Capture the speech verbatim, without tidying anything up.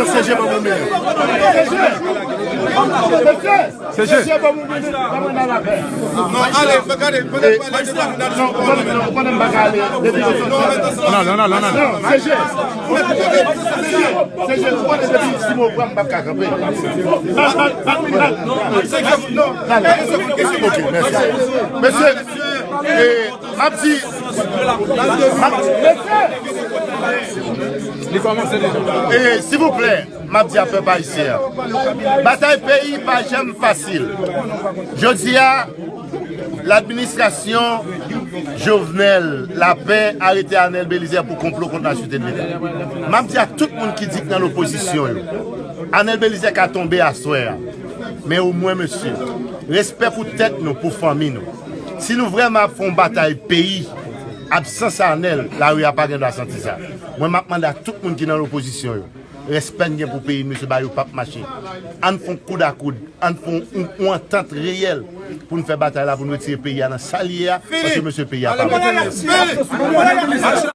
Se je ban mwen. Se je. Se je ban mwen. Ban mwen nan lapè. Non, ale, fè gade, fè gade, fè gade. Non, ou konnen, non, ou konnen m pa ka ale. Non, non, non, non, non. Non, se je. Se je, ou konnen depi si mwen pran, m p ap ka kanpe. Bat, bat, bat, bat. Non, ale. Ok, mèsi. Mesye, e, m ap di, m ap, mesye, e, silvouplè, m ap di a pèp ayisyen an, batay peyi pa janm fasil. Jodi a, ladministrasyon Jovenel, Lapè arete Arnel Belizaire pou konplo kont la Sûreté de l'État. M ap di a tout moun ki di k nan lopozisyon yo, Arnel Belizaire ka tonbe aswè a. Men omwen, mesye, respè pou tèt nou, pou fanmi nou. Si nou vrèman ap fè yon batay peyi, absans Arnel, lari a pa gen dwa santi sa. Mwen, m ap mande a tout moun ki nan lopozisyon yo, respè n gen pou peyi n, mesye, bagay yo p ap mache. Ann fè yon koud a koud, ann fè yon, yon antant reyèl pou n fè batay la, pou n retire peyi a nan sa l ye a, paske, mesye, peyi a pa bon.